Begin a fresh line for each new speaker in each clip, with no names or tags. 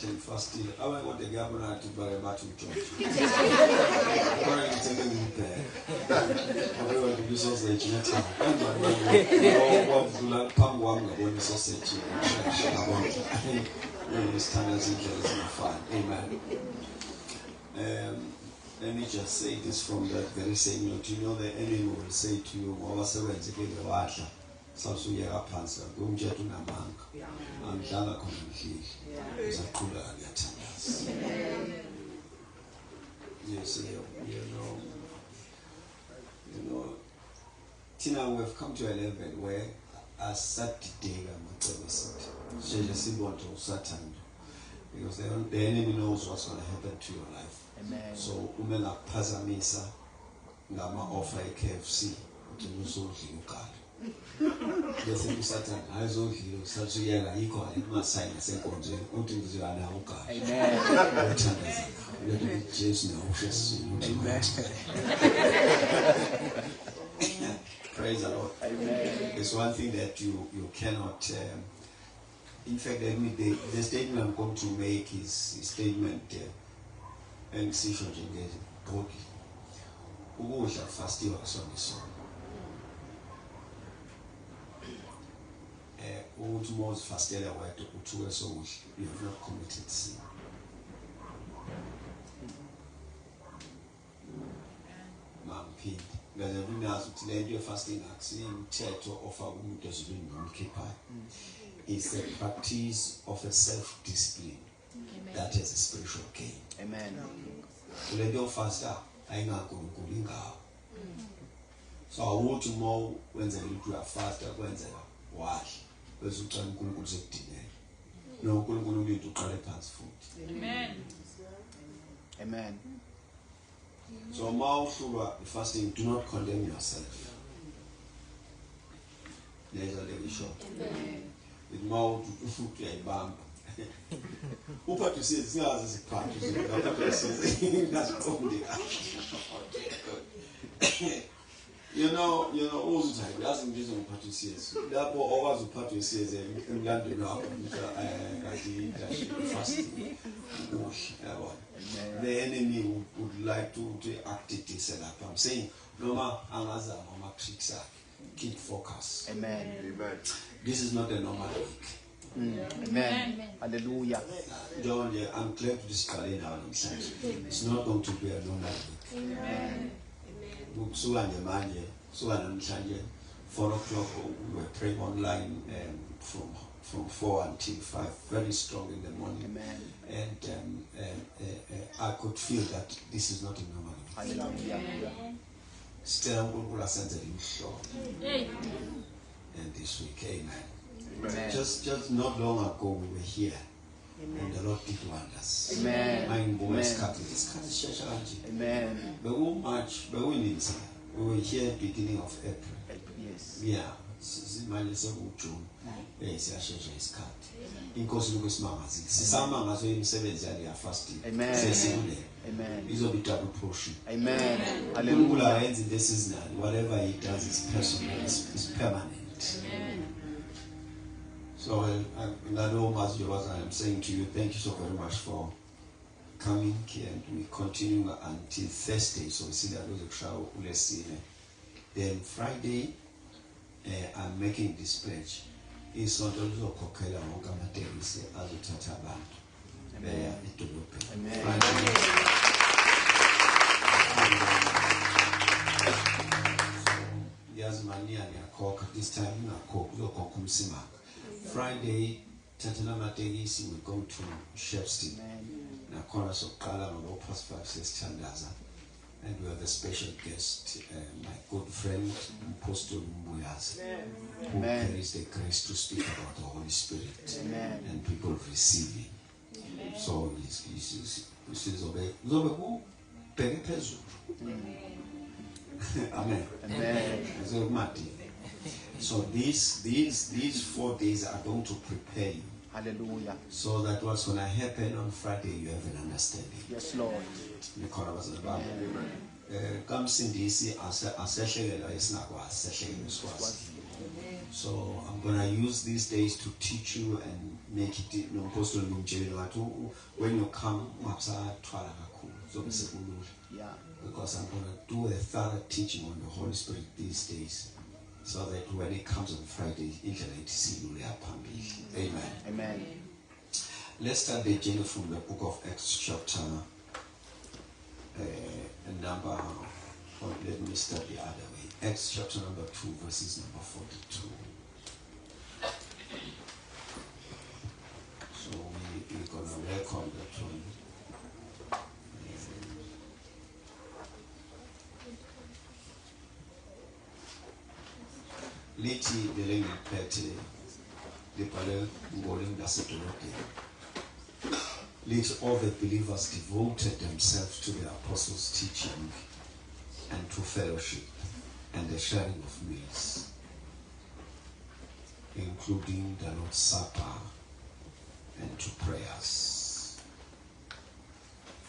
kahle ngifastile. Abanye kodwa kuyabona ngathi bake bathi uJohn. Khona ngithenge ngibheke. Ngoba ngibe sausage nethanga. Kanjani wadlula phambi kwami ngabona isausage ngabona. Isithanda izindlela ezingafani. Amen. Let me just say this from that very same note. You know the enemy will say to you, ngoba sekwenzekile wadla. Sawusuyeka phansi kumtshela unamanga. Angidlanga khona ngidlile. Usaqhubeka ngiyathandaza. You see, you know, thina we have come to a level where asadideka amacebo esithi. Sisheshe sibone uSathane. Because the enemy knows what's going to happen to your life.
Amen.
So uma engakuphazamisa ngama offer e-KFC ugcina usudlile uqala. Bese uSathane hayi uzodlile usasuyeka yikho ayimasayini asenkonzweni uthi ngizoya nawo uqala.
Amen.
Uthandaza nawo. Uthi Jesu nawo usesizini uthi
Amen.
Praise the Lord.
Amen.
It's one thing that you cannot. In fact, let me, the statement I'm going to make is a statement. Engisisho nje ngebhoki. Ukudla kufastiwe akusona isono. Ukuthi uma uzifastela wedwa uthuke sokudla, you have not committed sin. Mamphinde. Ngaze kunazi ukuthi le nto ye-fasting akusiyimthetho ofaka umuntu ezulwini nomkhiphayo. It's a practice of a self-discipline that has a spiritual gain.
Amen.
Le nto yofasta ayingaNkulunkulu ingawo. So awuthi uma wenzela ukuthi uyafasta kwenzeka wadla bese ucela uNkulunkulu sekudinela. No uNkulunkulu ulinde uqale phansi futhi.
Amen.
Amen.
So uma uhlulwa fasting, do not condemn yourself. Lezo le ngisho.
Amen.
Uma uthi uyayibamba. Uphathwe isizi singaze sikuphathe uphathwe isizi ngasiqondi kahle. You know uzuthi hayi yazi ngizwe ngiphathwe isizi. Lapho okwazi ukuphathwa isizi emlandweni wakho kanti fasting. Yabona. The enemy would like to activate lapha. I'm saying noma angazama ama tricks akhe. Keep focus.
Amen.
Amen.
This is not a normal week.
Amen. Hallelujah.
John, I'm glad to discover now. It's not going to be a normal week.
Amen.
Kusuka nje manje, kusuka namhlanje 4 o'clock we were praying online from 4 until 5, very strong in the morning.
Amen.
And I could feel that this is not a normal week.
Hallelujah.
Sicela uNkulunkulu asenzele imhlolo.
Amen.
And this week, amen.
Amen.
Just not long ago we were here. Amen. And the Lord did wonders.
Amen.
Amen.
Amen.
March, we were here beginning of April.
Yes.
Yeah. Manje sekuJune. Siyashesha isikhathi. Inkosi lokho simangazile. Sisamangazwe imisebenzi yale fasting.
Amen.
Sesikule.
Amen.
Izobe double portion.
Amen.
Hallelujah.
Hallelujah.
Into seasonal. Whatever he does is personal, is permanent.
Amen.
So, I'm saying to you, thank you so very much for coming, and we continue until Thursday. So we see that then Friday, I'm making this pledge. Isonto lizokhokhela wonke amatekisi azothatha abantu beya edolobheni.
Amen.
Yazi mania niyakhokha this time ungakhokhi uzokhokha umsimanga. Friday thatha amatekisi we go to Shepstone. Nakhona sokuqala ngo 5:30 sesithandaza. And we have a special guest, my good friend, Apostle Mbuyazi, who
Amen.
carries the grace to speak about the Holy Spirit.
Amen.
And people receiving. So he's Amen.
Amen.
So these 4 days are going to prepare you.
Hallelujah.
So that what's going to happen on Friday, you have an understanding.
Yes, Lord.
Kamsindisi asehlekelwa esingakwazi, sehlekelwa esikwazi. So I'm going to use these days to teach you and make it nompostoli ngimtshelile wathi when you come ungabusathwala kakhulu zobe sekulula.
Yeah.
Because I'm going to do a thorough teaching on the Holy Spirit these days so that when it comes on Friday indlela ithi silule yaphambili. Amen.
Amen.
Let's start the journey from the book of Acts chapter number, or let me start the other way. Acts chapter number 2 verses number 42. So we're going to work on that one. Lithi leli ngiliphethe libhalwe ngolimi lasedolobheni. Lithi all the believers devoted themselves to the apostles' teaching and to fellowship and the sharing of meals, including the Lord's Supper, and to prayers.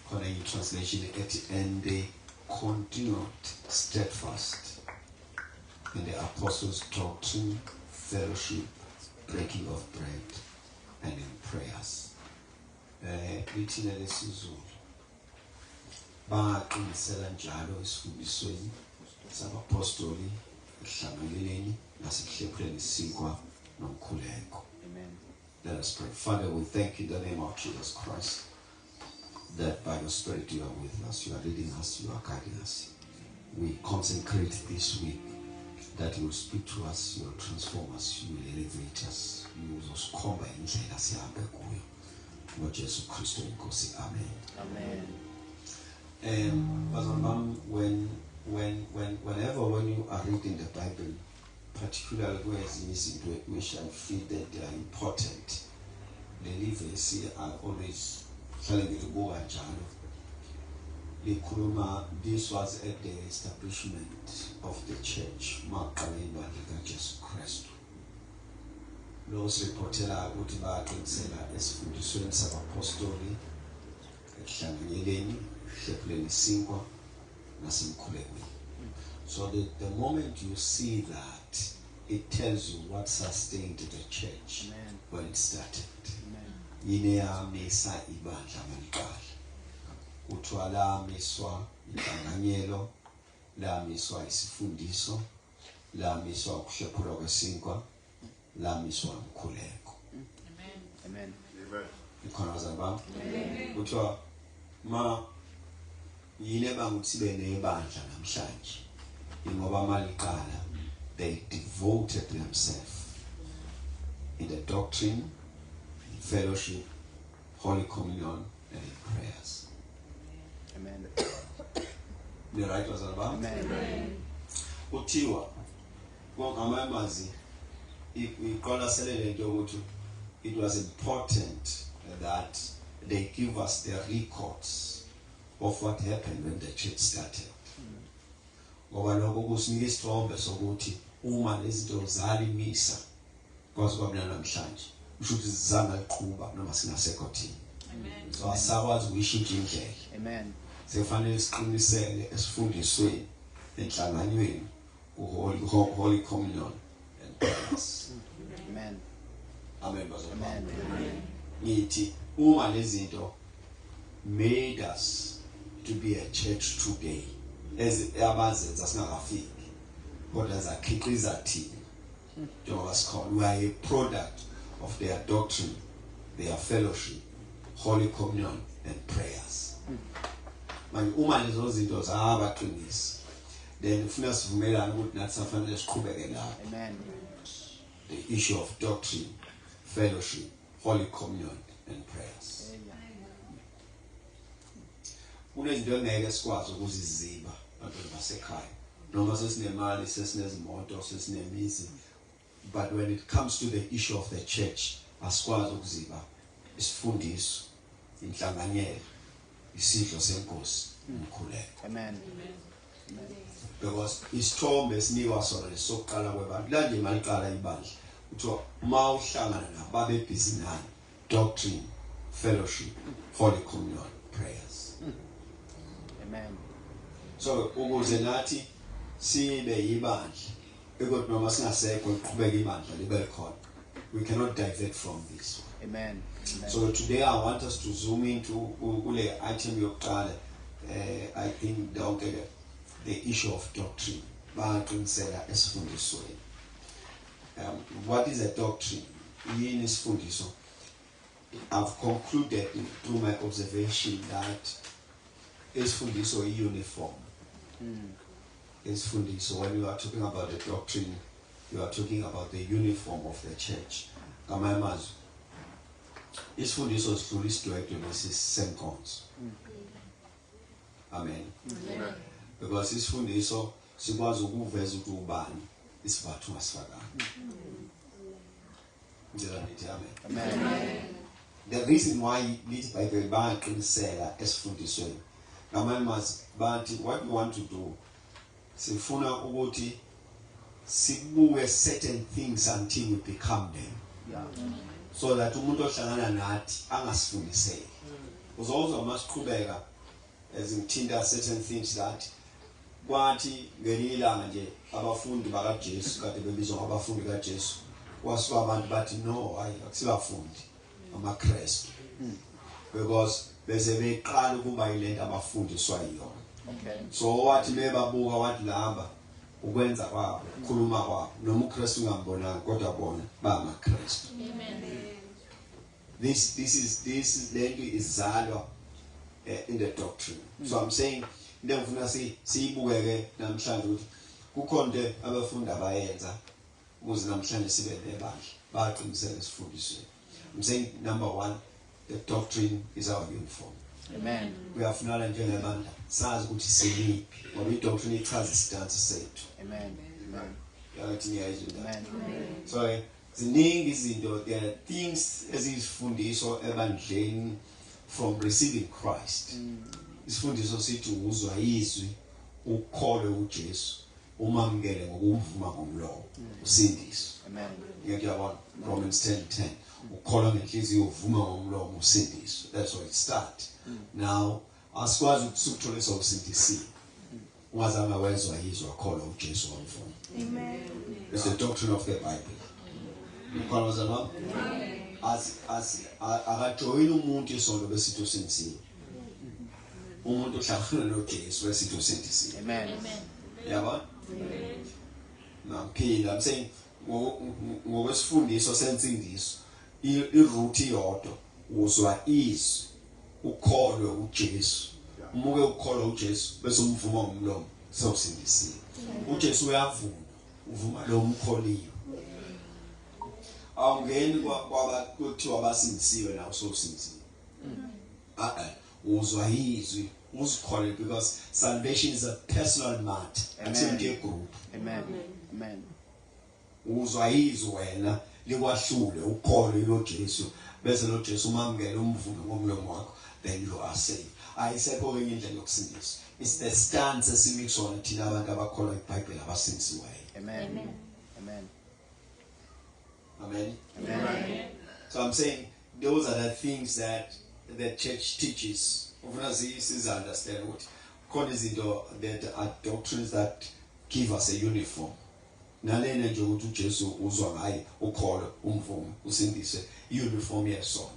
Khona i-translation ethi, and they continued steadfast in the apostles' doctrine, fellowship, breaking of bread, and in prayers. Lithina lesiZulu baqinisela njalo esifundisweni sabapostoli, ekuhlanganyeleni nasekuhlephuleni isinkwa nomkhuleko.
Amen.
Let us pray. Father, we thank you in the name of Jesus Christ that by your Spirit you are with us, you are leading us, you are guiding us. We consecrate this week that you will speak to us, you will transform us, you will elevate us, you will uzosikhomba indlela sihambe kuyo. NgoJesu Kristu inkosi. Amen.
Amen.
Bazalwane, whenever when you are reading the Bible, particularly kwezinye izinto which I feel that they are important, leli vesi I always hlale ngilibuka njalo. Likhuluma, this was at the establishment of the church, maqala ibandla kaJesu Kristu. Lo sireportela ukuthi baqinisela esifundisweni sabapostoli, ekuhlanganyeleni, ekuhlephuleni isinkwa nasemkhulekweni. So the moment you see that, it tells you what sustained the church.
Amen.
When it started.
Amen.
Yini eyamisa ibandla maliqala? Kuthiwa lamiswa inhlanganyelo, lamiswa isifundiso, lamiswa ukuhlephulwa kwesinkwa, lamiswa umkhuleko.
Amen.
Amen.
Amen.
Ikhona bazalwane bami? Kuthiwa ma yini ebanga ukuthi sibe nebandla namhlanje? Ingoba maliqala they devoted themselves in the doctrine, in fellowship, holy communion, and in prayers.
Amen.
Ni right bazalwane bami?
Amen.
Kuthiwa konke amazwi iqwalasele lento yokuthi it was important that they give us the records of what happened when the church started. Ngoba lokho kusinika isithombe sokuthi uma lezi zinto zalimisa kwaze kwaba namhlanje, kusho ukuthi zingaqhuba noma singasekho thina.
Amen.
So asakwazi ukuyishintsha indlela.
Amen.
Sekufanele siqinisele esifundisweni, enhlanganweni, ku-holy communion and prayers.
Amen.
Amen bazalwane.
Amen.
Ngithi uma lezi zinto made us to be a church today, as abazenza singakafiki, kodwa zakhiqiza thina njengoba sikhona. We are a product of their doctrine, their fellowship, holy communion and prayers. Manje uma lezo zinto zabaqinisa, then kufuna sivumelane ukuthi nathi safanele siqhubeke lapho.
Amen.
The issue of doctrine, fellowship, holy communion and prayers. Kunezinto engeke sikwazi ukuziziba bantwana basekhaya, noma sesinemali, sesinezimoto, sesinemizi, but when it comes to the issue of the church, asikwazi ukuziba isifundiso, inhlanganyelo, isidlo senkosi, umkhuleko.
Amen.
Because isithombe esinikwa sona lesokuqala kwebandla, la nje maliqala ibandla, kuthiwa uma uhlangana nababe busy nani, doctrine, fellowship, holy communion, prayers.
Amen.
So ukuze nathi sibe yibandla Ekothi noma singasekho liqhubeka ibandla libe khona. We cannot divert from this one.
Amen. Amen.
So today I want us to zoom into kule item yokuqala. I think donke the issue of doctrine. Baqinisela esifundisweni. What is a doctrine? Yini isifundiso? I've concluded through my observation that isifundiso i-uniform. Isifundiso, when you are talking about the doctrine, you are talking about the uniform of the church. Ngamanye amazwi, isifundiso sidlula isidwedwe lesi senkonzo. Amen.
Amen.
Because isifundiso sikwazi ukuveza ukuthi ubani isivathu ungasifakanga. Ngicela nithi amen.
Amen.
The reason why lithi iBhayibheli bayaqiniseka esifundisweni, ngamanye amazwi bathi what we want to do, sifuna ukuthi sibuke certain things until we become them. So that umuntu ohlangana nathi angasifundiseki. Uzozwa uma siqhubeka ezingithinta certain things that kwathi ngelinye ilanga nje abafundi bakaJesu kade bebizwa ngabafundi kaJesu, kwasuka abantu bathi no, hayi akusibafundi amaKristu, because bese beqala ukuba yilento abafundiswa yiyona. So wathi mebabuka wathi laba ukwenza kwabo, ukukhuluma kwabo, noma uKristu ungambonanga kodwa bona bangamaKristu.
Amen.
This is lento izalwa in the doctrine. So I'm saying into engifuna siyibukeke namhlanje ukuthi kukhona into abafundi abayenza ukuze namhlanje sibe nebandla baqiniseke esifundisweni. I'm saying number 1, the doctrine is our uniform.
Amen.
Kuyafunana njengebandla sazi ukuthi simiphi ngoba i-doctrine ichaza isithansi sethu.
Amen. Amen.
Yathi ngiyayizwa indaba.
Amen.
So ziningi izinto, there are things eziyifundiso ebandleni from receiving Christ. Isifundiso sithi uzwa izwi, ukholwe uJesu, umamukele ngokumvuma ngomlomo, usindiswe.
Amen.
Ngiyakuyabona Romans 10:10. Ukholwa ngenhliziyo uvuma ngomlomo usindiswe. That's where it start. Now asikwazi ukuthole sowusindisiwe ungazange wezwa izwi wakholwa uJesu wamvuma.
Amen.
It's the doctrine of the Bible. Ukholwa bazalwane? As akajoyini umuntu isonto besithi usindisiwe. Umuntu uhlangana noJesu besithi usindisiwe.
Amen.
Yabona? Naphila, I'm saying ngokwesifundiso sensindiso i-route iyodwa, uzwa izwi ukholwe uJesu, umuke ukholwe uJesu bese umvuma ngomlomo sewusindisiwe. uJesu uyavuma, uvuma lo umkholiwe. Awungeni kwaba kuthiwa abasindisiwe nawe sewusindisiwe. Uzwa izwi uzikholwe, because salvation is a personal matter.
Amen.
Akusiyo into group.
Amen. Amen.
Uzwa izwi wena likwahlule ukholwe lo Jesu bese lo Jesu umamukele umvume ngomlomo wakho, then you are saved. Ayisekho enye indlela yokusindiswa. It's the stance esimi kusona thina abantu abakholwa iBhayibheli abasindisiweyo.
Amen. Amen.
Amen.
Amen.
So I'm saying those are the things that the church teaches. Ufuna size understand ukuthi khona izinto that are doctrines that give us a uniform. Nalena nje ukuthi uJesu uzwa ngaye ukholo umvume usindise, uniform yesona.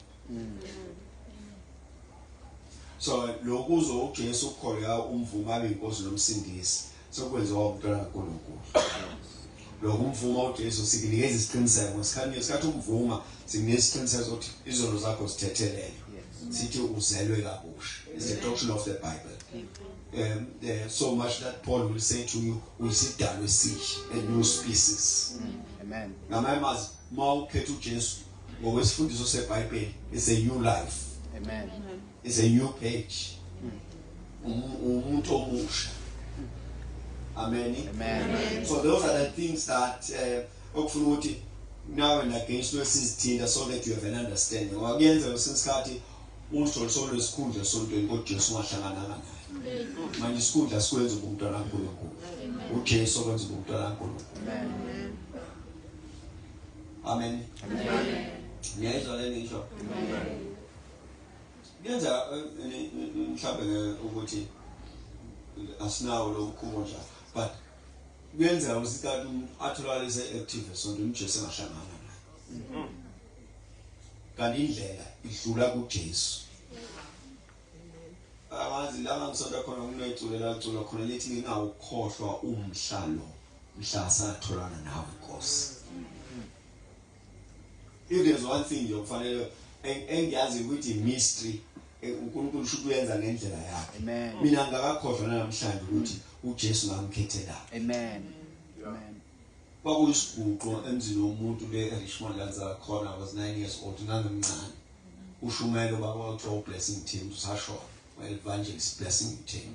So lokuzo uJesu ukholwa umvume abe inkosi nomsindisi sokwenziwa umntwana kaNkulunkulu. Lokumvuma uJesu sikunikeza isiqiniseko ngesikhathi umvuma sikunikeza isiqiniseko sokuthi izono zakho zithethelelwe. Sithi uzelwe kabusha. It's the doctrine of the Bible. There's so much that Paul will say to you, uyisidalwa esisha, a new species.
Amen.
Ngamanye amazwi, uma ukhetha uJesu ngokwesifundiso seBhayibheli, it's a new life.
Amen.
It's a new page. Umuntu omusha. Amen.
Amen.
So those are the things that okufuna ukuthi now and again sizithinta so that you have an understanding. Ngoba kuyenzeka kwesinye isikhathi uzithole solesikhundla esontweni kodwa uJesu ungahlangananga naye. Manje isikhundla sikwenza ube umntwana kaNkulunkulu. uJesu okwenza ube umntwana kaNkulunkulu.
Amen.
Amen.
Amen.
Ngiyayizwa le ngisho. Kuyenzeka mhlawumbe ukuthi asinawo lo mkhubo njalo, but Kuyenzeka ukuthi umuntu atholakale ese-active esontweni, uJesu engahlangana naye. Kanti indlela idlula kuJesu. Angazi la ngisonta khona kuneculo lacula khona lithi ngingawukhohlwa umhla lo mhla satholana nawe Nkosi. If there's one thing nje okufanele engiyazi ukuthi mystery, uNkulunkulu usho uyenza ngendlela yakhe.
Amen.
Mina ngakakhohlwa namhlanje ukuthi uJesu ngamkhethela.
Amen. Amen.
Kwakuyisiguqo emzini womuntu le eRichmond lanza khona. I was 9 years old, ngangimncane. Ushumela ubaba wakuthiwa uBlessing Tim, usashona, evangelist Blessing Tim.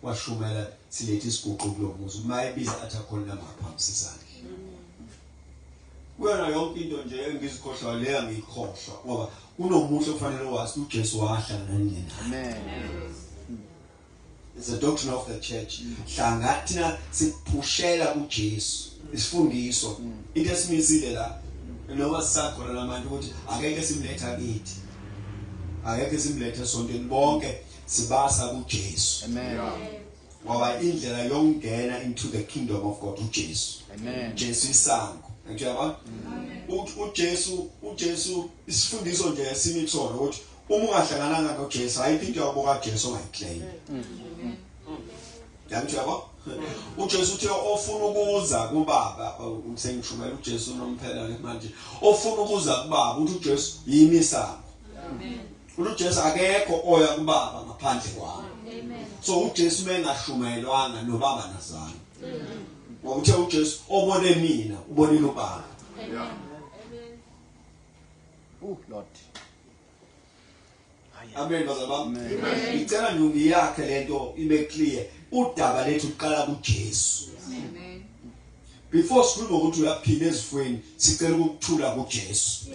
Washumela silethe isiguqo kulo muzi, uma ebiza athi akhona ngaphambi isandla. Kuyona yonke into nje engizikhohlwa leya ngiyikhohlwa, ngoba kunomuhle okufanele wazi uJesu wahlangana nini naye.
Amen.
It's a doctrine of the church. Hlanga thina sikuphushela kuJesu isifundiso, into esimisile la noma sisakhona namanje ukuthi akekho simletha kithi, akekho simletha esontweni, bonke sibasa kuJesu.
Amen.
Ngoba indlela yokungena into the kingdom of God uJesu.
Amen.
Jesu isango. Ngiyabona uJesu isifundiso nje esimi kusona ukuthi uma ungahlangananga noJesu, ayikho into yabo kaJesu ongayiclaim. Yakuthi yabo uJesu uthe ofuna ukuza kubaba, usengishumela uJesu nomphela ke manje, ofuna ukuza kubaba, uthi uJesu yimi isango.
Amen.
Uthi uJesu akekho oya kubaba ngaphandle kwami.
Amen.
So uJesu mengashumayelwanga nobaba nazana. Ngoba uthe uJesu obone mina ubonile ubaba.
Amen.
Oh Lord.
Amen bazalwane. Ngicela nje ngiyakhe lento ibe clear. Udaba lethu luqala kuJesu.
Amen.
Before sikhuluma ukuthi uyaphila ezifweni, sicela ukuthula kuJesu.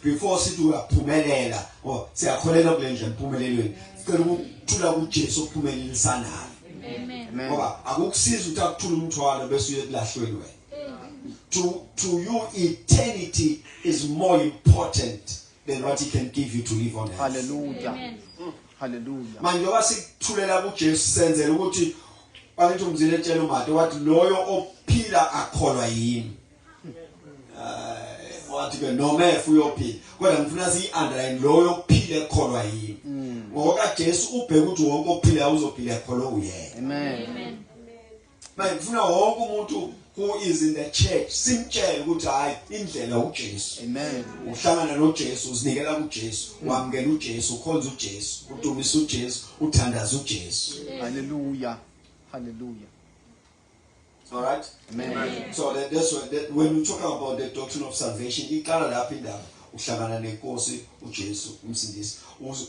Before sithi uyaphumelela, oh siyakholela kule ndlela empumelelweni. Sicela ukuthula kuJesu ophumelelisanayo.
Amen.
Amen.
Ngoba akukusiza ukuthi akuthule umthwalo bese uye kulahlweni wena. To you eternity is more important than what he can give you to live on earth.
Hallelujah.
Amen.
Hallelujah.
Manje njengoba sikuthulela kuJesu, senzela ukuthi angithi umzile etshela uMate wathi loyo ophila akholwa yimi. Wathi ke noma efa uyophila, kodwa ngifuna siyi underline loyo ophila ekholwa yimi. Ngoba Jesu ubheka ukuthi wonke ophila uzophila ekholwa uyena.
Amen.
Amen.
Manje ngifuna wonke umuntu who is in the church simtshele ukuthi hayi, indlela uJesu.
Amen.
Uhlangana noJesu, uzinikela kuJesu, wamukela uJesu, ukhonza uJesu, udumisa uJesu, uthandaza uJesu.
Hallelujah. Hallelujah.
All right.
Amen.
So that's what, when we talk about the doctrine of salvation, iqala lapho indaba, uhlangana nenkosi uJesu umsindisi,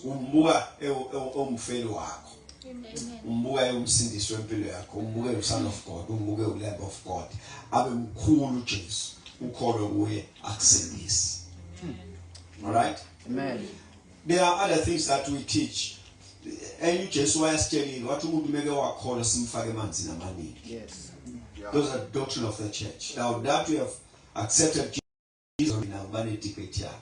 umbuka ewumfeli wakho,
Amen.
umbuka ewumsindisi wempilo yakho, umbuke uSon of God, umbuke uLamb of God, abe mkhulu uJesu, ukholwe kuye akusindise. All right.
Amen.
There are other things that we teach. Enye uJesu wayasitshelile wathi umuntu meke wakholwa simfake emanzini amaningi.
Yes.
Those are the doctrine of the church. Now that we have accepted Jesus, now bane debate yabo.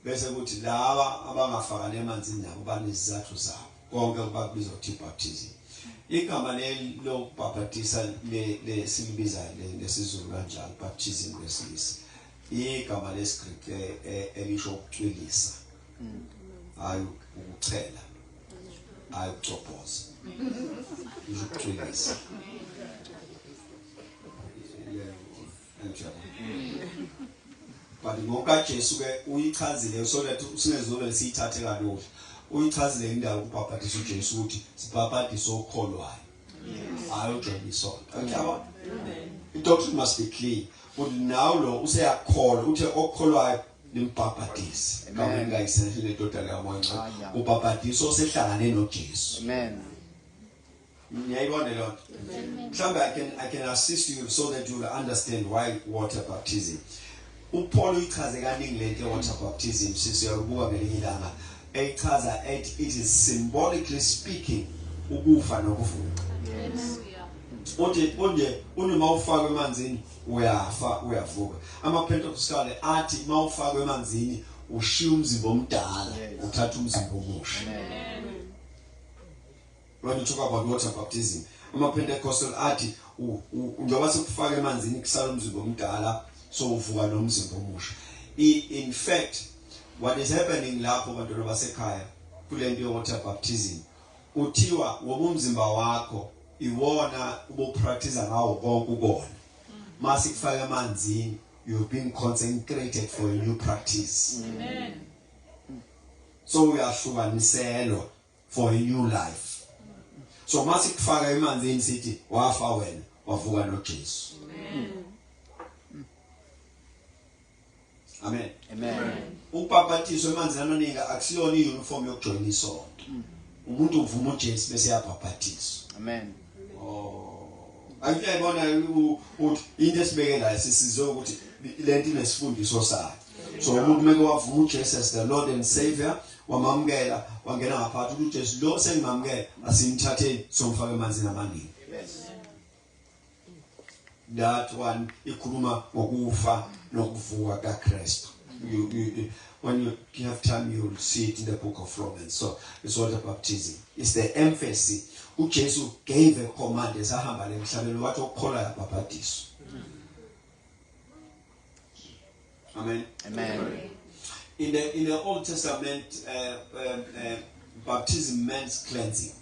Bese kuthi laba abangafakana emanzini nabo banezizathu zabo. Konke kubakubiza ukuthi baptism. Igama leli lokubhaphatisa le silibiza lesiZulu kanjalo baptism lesingisi. Igama lesiGreek elisho ukucwilisa. Hayi ukuchela. Hayi ukucobhoza. Lisho ukucwilisa. Yebo, but ngokaJesu ke uyichazile so that singezobe siyithathe kalula. Uyichazile indawo ukubhabhadisa uJesu ukuthi sibhabhadise okholwayo. Hayi ujoyina isonto. Uyabona? The doctrine must be clear. Ukuthi nawe lo useyakholwa, uthe okholwayo nimbhabhadise.
Amen.
Kama ngayisele lendoda kaMoya Ongcwele.
Aya.
Ubhabhadiso osehlangane noJesu.
Amen.
Ngiyayibona leyo nto. Mhlawumbe I can assist you so that you will understand why water baptism. uPaul uyichaze kaningi lento water baptism, sisiyakubuka ngelinye ilanga. Eyichaza ethi it is symbolically speaking ukufa nokuvuka.
Yes.
Uthi unje unoma ufakwe emanzini uyafa uyavuka. Ama Pentecostal athi mawufakwe emanzini ushiya umzimba omdala, uthatha umzimba omusha.
Amen.
When you talk about water baptism, Ama Pentecostal athi njengoba sikufaka emanzini kusala umzimba omdala, so uvuka nomzimba omusha. In fact, what is happening lapho, bantwana basekhaya, kulento ye-water baptism, kuthiwa ngoba umzimba wakho iwona ubupractice ngawo konke ukona, mase kufaka emanzini, you've been consecrated for a new practice.
Amen.
So uyahlukaniselwa for a new life. So mase kufaka emanzini, sithi wafa wena, wavuka noJesu. Amen.
Amen.
Ukubhabhatiswa emanzini amaningi akusiyona iuniform yokujoyina isonto. Umuntu uvuma uJesu bese yabhabhatiswa.
Amen.
Oh, angiyayibona uthi into esibeke la, sisizwe ukuthi lento inesifundiso sayo. So umuntu meke wavuma uJesu as the Lord and Savior, wamamukela, wangena ngaphakathi ukuthi uJesu lo sengimamukela, asimthatheni somfaka emanzini amaningi. That one ikhuluma ngokufa nokuvuka kaKristu. You, you, when you have time, you'll see it in the book of Romans. So it's water baptism, it's the emphasis. uJesu gave a command esahamba lemhlabeni, wathi okukholwa yabhabhadiswa. Amen.
Amen.
In the Old Testament, baptism meant cleansing.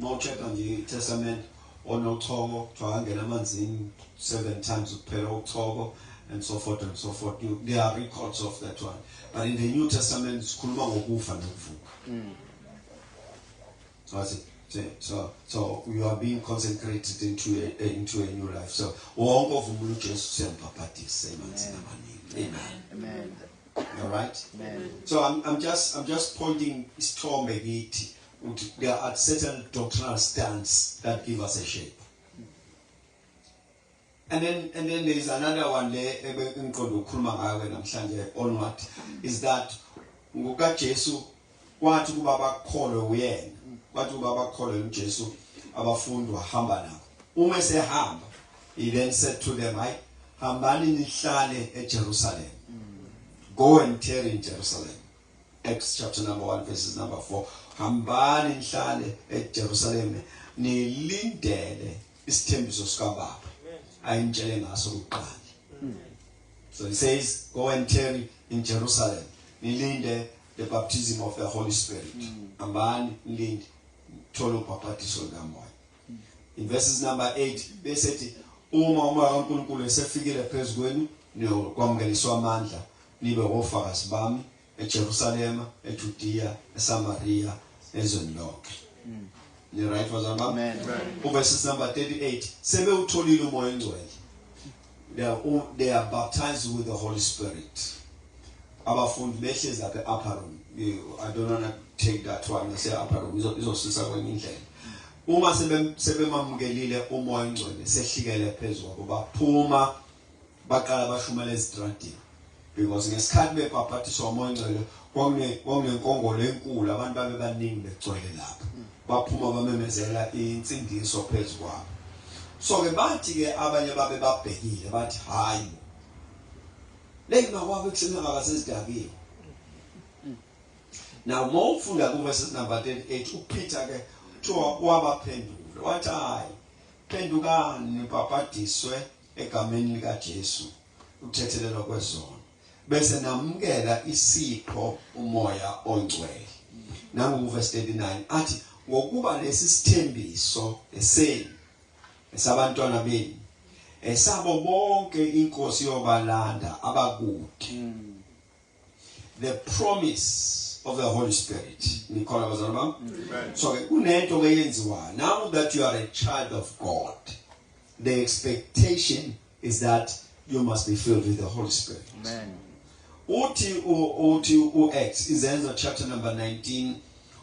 Mawucheck nje Testament, onochoko kuthiwa angena emanzini seven times kuphela uchoko, and so forth and so forth. There are records of that one, but in the New Testament sikhuluma ngokufa nokuvuka. So I say, so you are being consecrated into a new life. So wonke ovuma uJesu siyambhabhatisa emanzini amaningi. Amen.
Amen.
All right.
Amen.
So I'm just pointing isithombe kithi ukuthi there are certain doctrinal stands that give us a shape. And then there is another one le engiqonda ukukhuluma ngayo ke namhlanje on what is that ngokaJesu kwathi kuba bakholwe uyena, kwathi kuba bakholwe uJesu, abafundi wahamba nabo. Uma esehamba, he then said to them, "Hayi, hambani nihlale eJerusalem. Go and tarry in Jerusalem." Acts chapter number 1 verses number 4. Hambani nihlale eJerusalem, nilindele isithembiso sikaBaba ayintshele ngaso kuqala. So he says, "Go and tarry in Jerusalem, nilinde the baptism of the Holy Spirit." Hambani nilinde, thola ubhapatiso likaMoya. In verses number 8 bese ethi uma umoya kaNkulunkulu esefikile phezulu kwenu, niyokwamukeliswa amandla, nibe ofakazi bami eJerusalema, eJudea, eSamaria, ezweni lonke. Ni right, bazalwane bami?
Amen.
Uverses number 38, sebewutholile umoya ongcwele, they are baptized with the Holy Spirit. Abafundi behlezi lapha e-upper room. I don't want to take that one ngase upper room, izosisa kwenye indlela. Uma sebemamukelile umoya ongcwele, sehlikele phezulu kwabo, baphuma baqala bashumela ezitradini, because ngesikhathi bebhaphatiswa umoya ongcwele kwakunenkongolo enkulu, abantu babe baningi begcwele lapho. Baphuma bamemezela insindiso phezu kwabo. So ke bathi ke abanye babe babhekile, bathi, "Hayi bo, le makwabo ekuseni akasezidakile." Now mawufunda ku verses number 38, uPeter ke kuthiwa wabaphendula wathi, "Hayi, phendukani nibhabhadiswe egameni lika Jesu ukuthethelelwa kwezono, bese namukela isipho umoya ongcwele." Nangu verse 39 athi, "Ngokuba lesi sithembiso esenu, esabantwana benu, esabo bonke inkosi yobalanda abakude." The promise of the Holy Spirit. Nikhona, bazalwane bami? So ke kunento ke yenziwayo. Now that you are a child of God, the expectation is that you must be filled with the Holy Spirit.
Amen.
Uthi uActs, Izenzo chapter number 19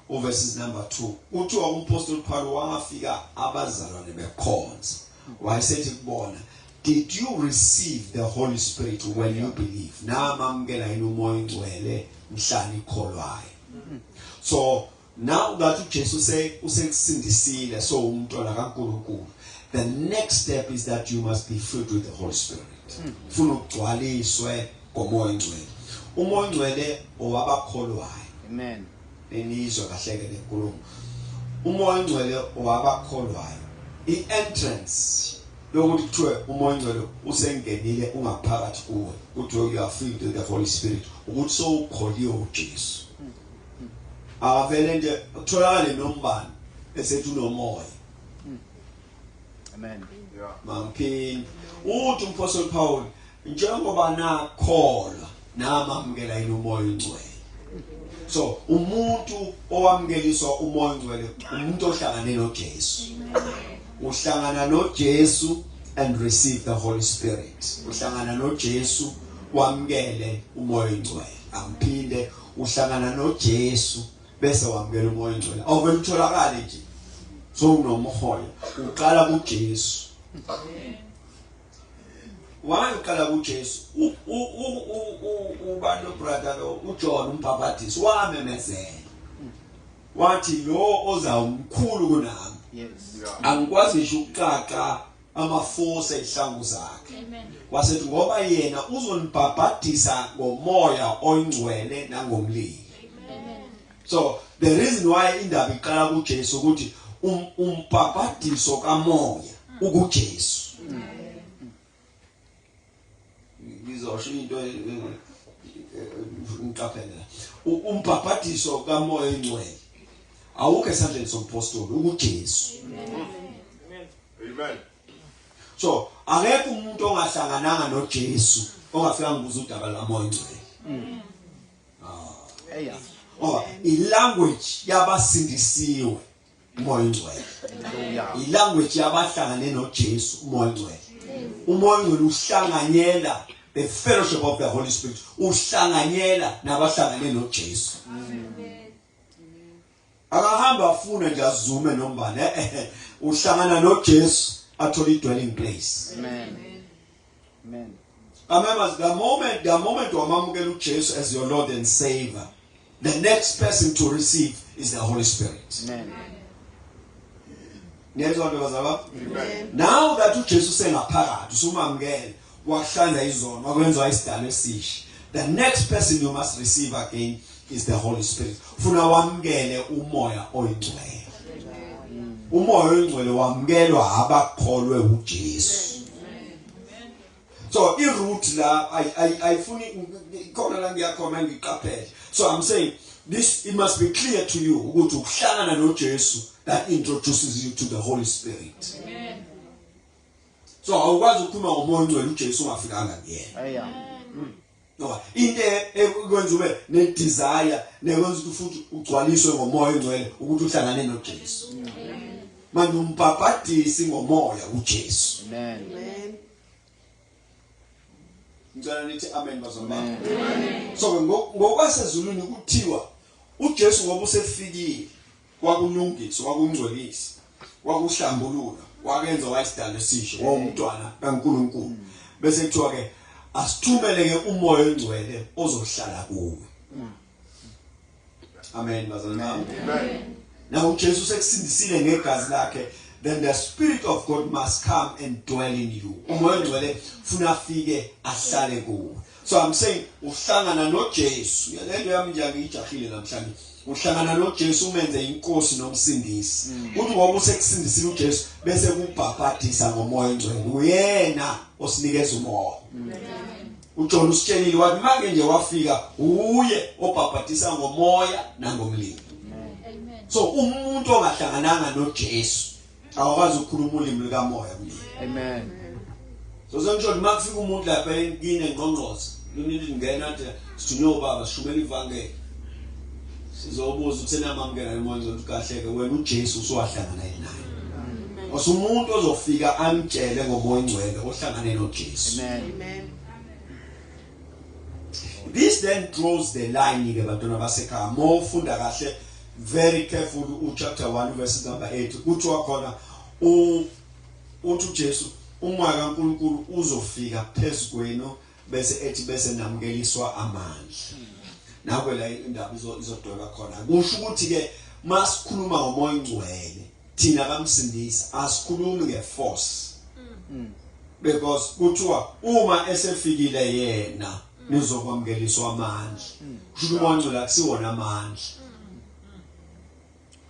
uverses number 2, uthiwa umpostoli Paul wafika abazalwane bekhonza, wayesethi kubona, "Did you receive the Holy Spirit when you believe? Namamukela yini umoya ongcwele mhla nikholwayo?" So now that uJesu usekusindisile, so umntwana kaNkulunkulu, the next step is that you must be filled with the Holy Spirit. Funa ugcwaliswe ngomoya ongcwele. Umoya ongcwele owabakholwayo.
Amen.
Nenizwe kahle ke lenkulumo. Umoya ongcwele owabakholwayo. I-entrance yokuthi kuthiwe umoya ongcwele usengenile ungaphakathi kuwe, kuthiwe you are filled with the Holy Spirit, ukuthi sowukholiwe uJesu. Akavele nje kutholakale nombani esethi unomoya.
Amen.
Yeah.
Mangiphinde uthi umpostoli Paul njengoba nakholwa namamukela yini umoya ongcwele. So umuntu owamukeliswa umoya ongcwele umuntu ohlangane noJesu. Uhlangana noJesu and receive the Holy Spirit. Uhlangana noJesu wamukele umoya ongcwele. Angiphinde uhlangana noJesu bese wamukela umoya ongcwele. Awuvele utholakale nje. So unomoya uqala kuJesu. Why uqala kuJesu? Ubani lo brother lo uJohn umbhaphatisi wamemezela. Wathi lo oza umkhulu kunami.
Yes.
Yeah.
Angikwazi ngisho ukuqaqa amaforce ezihlangu zakhe.
Amen.
Wasethi ngoba yena uzonibhabhadisa ngomoya oyingcwele nangomlilo.
Amen.
So the reason why indaba iqala kuJesu ukuthi umbhabhadiso kamoya ukuJesu. Ngizosho into ngiqaphele la. Umbhabhadiso kamoya oyingcwele awukho esandleni sompostoli ukuJesu.
Amen.
So akekho umuntu ongahlangananga noJesu ongafika ngibuza udaba lamoya oyingcwele.
Eya.
Ngoba ilanguage yabasindisiwe umoya oyingcwele.
Hallelujah.
Ilanguage yabahlangane noJesu umoya oyingcwele. Umoya oyingcwele uhlanganyela the fellowship of the Holy Spirit, uhlanganyela nabahlangane noJesu. Akahamba afune nje azume nombani, uhlangana noJesu athole i-dwelling place.
Amen. Amen.
Remember, the moment wamamukela uJesu as your Lord and Savior, the next person to receive is the Holy Spirit.
Amen.
Niyezwa nto bazalwa?
Amen.
Now that uJesu sengaphakathi, usumamukele, wakuhlanza izono, wakwenza isidalo esisha. The next person you must receive again is the Holy Spirit. Ufuna wamukele umoya oyingcwele. Umoya oyingcwele wamukelwa abakholwe uJesu. So i-root la ayifuni khona la ngiyakhona ngiqaphele. So I'm saying this, it must be clear to you ukuthi ukuhlangana noJesu that introduces you to the Holy Spirit.
Amen.
So awukwazi ukukhuluma ngomoya ongcwele uJesu ungafikanga kuyena.
Eya.
Ngoba into ekwenza ube ne desire nekwenza ukuthi futhi ugcwaliswe ngomoya ongcwele ukuthi uhlangane noJesu. Manje umbhabhadisi ngomoya uJesu.
Amen.
Ngicela nithi amen bazalwane. So ngokwasezulwini kuthiwa uJesu ngoba usefikile kwakulungisa, kwakungcwelisa, kwakuhlambulula, wakenza wayisidalo esisha, wawumntwana kaNkuluNkulu. Bese kuthiwa ke asithumele ke umoya ongcwele ozohlala kuwe. Amen bazalwane.
Amen.
Now uJesu sekusindisile ngegazi lakhe, then the Spirit of God must come and dwell in you. Umoya ongcwele funa afike ahlale kuwe. So I'm saying uhlangana noJesu. Lento yami nje angiyijahile namhlanje. Uhlangana noJesu umenze inkosi nomsindisi. Uthi ngoba usekusindisile uJesu bese kubhabhadisa ngomoya ongcwele. Uyena osinikeza umoya. uJohn usitshelile wathi manje nje wafika uye obhabhadisa ngomoya nangomlilo.
Amen.
So umuntu ongahlangananga noJesu awakwazi ukukhuluma ulimi likamoya kuleli.
Amen.
So sengisho ukuthi makufika umuntu lapha kini engqongqoza, lunini ngena athi sithunywe ubaba sishumela ivangeli. Sizobuza ukuthi senamamukela umoya ongcwele kahle ke wena uJesu usuwahlangana yini naye. Osumuntu ozofika amtshele ngomoya ongcwele ohlangane noJesu.
Amen.
This then draws the line ke bantwana basekhaya. Mawufunda kahle very careful u chapter 1 verse number 8 kuthiwa khona uthi uJesu umoya kaNkuluNkulu uzofika phezu kwenu bese ethi bese namukeliswa amandla. Nakho la indaba izodweba khona. Kusho ukuthi ke masikhuluma ngomoya ongcwele thina kamsindisi asikhulumi ngeforce. Because kuthiwa uma esefikile yena nizokwamukeliswa amandla. Kusho ukuthi umoya ongcwele akusiwona amandla.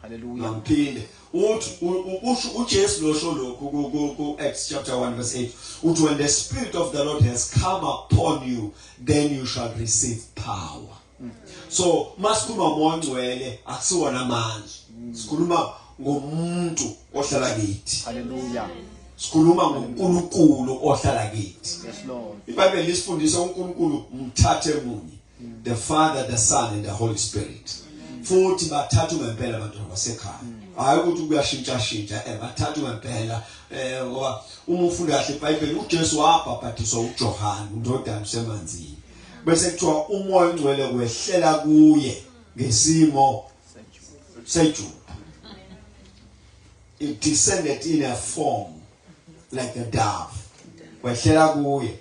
Hallelujah.
Ngiphinde uthi usho uJesu losho lokhu ku Acts chapter 1 verse 8 uthi when the spirit of the Lord has come upon you then you shall receive power. So masikhuluma ngomoya ongcwele akusiwona amandla. Sikhuluma ngomuntu ohlala kithi.
Hallelujah.
Sikhuluma ngoNkulunkulu ohlala kithi.
Yes, Lord.
IBhayibheli lisifundisa uNkulunkulu mthathe munye. The Father, the Son and the Holy Spirit. Futhi bathathu ngempela abantwana basekhaya. Hayi ukuthi kuyashintsha shintsha bathathu ngempela ngoba uma ufunda kahle iBhayibheli uJesu wabhabhadiswa uJohane undodana usemanzini. Bese kuthiwa umoya ongcwele wehlela kuye ngesimo sejuba. It descended in a form like a dove. Wehlela kuye